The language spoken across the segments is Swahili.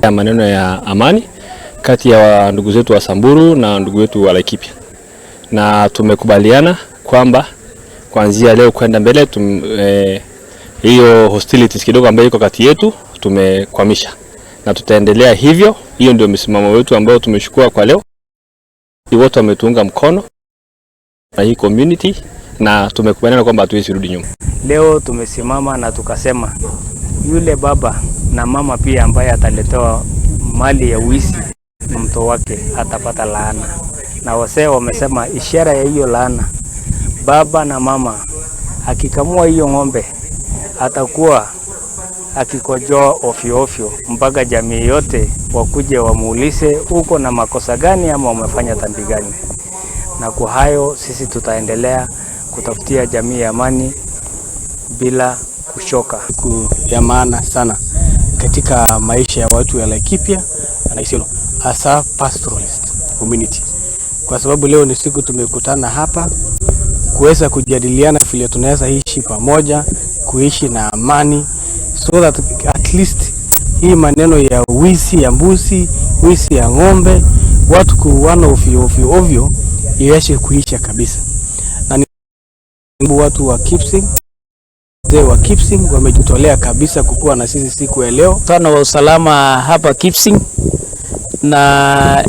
Ya maneno ya amani kati ya ndugu zetu wa Samburu na ndugu wetu wa Laikipia, na tumekubaliana kwamba kuanzia leo kwenda mbele hiyo hostilities kidogo ambayo iko kati yetu tumekwamisha, na tutaendelea hivyo. Hiyo ndio msimamo wetu ambao tumechukua kwa leo. Wote wametuunga mkono na hii community, na tumekubaliana kwamba hatuwezi rudi nyuma. Leo tumesimama na tukasema yule baba na mama pia ambaye ataletewa mali ya wizi na mtoto wake atapata laana, na wasee wamesema ishara ya hiyo laana, baba na mama akikamua hiyo ng'ombe atakuwa akikojoa ovyo ovyo mpaka jamii yote wakuje wamuulize uko na makosa gani ama umefanya dhambi gani. Na kwa hayo sisi tutaendelea kutafutia jamii amani bila kuchoka. Siku ya maana sana katika maisha ya watu ya Laikipia na Isiolo, hasa pastoralist community, kwa sababu leo ni siku tumekutana hapa kuweza kujadiliana vile tunaweza ishi pamoja, kuishi na amani, so that at least hii maneno ya wizi ya mbuzi, wizi ya ng'ombe, watu kuuana ovyo ovyo ovyo iweze kuisha kabisa. Na ni watu wa Kipsing, wazee wa Kipsing wamejitolea kabisa kukuwa na sisi siku ya leo. Mkutano wa usalama hapa Kipsing, na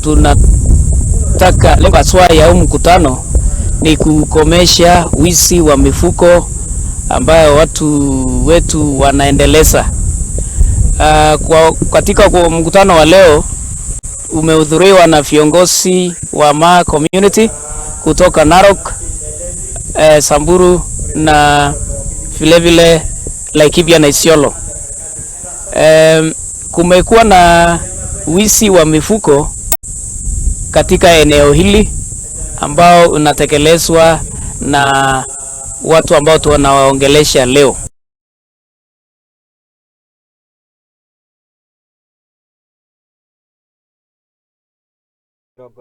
tunataka lengo haswa ya huu mkutano ni kukomesha wizi wa mifugo ambayo watu wetu wanaendeleza. Katika kwa mkutano wa leo umehudhuriwa na viongozi wa Maa community kutoka Narok, Samburu na vilevile Laikipia na Isiolo. Kumekuwa na wizi wa mifugo katika eneo hili ambao unatekelezwa na watu ambao tunawaongelesha leo.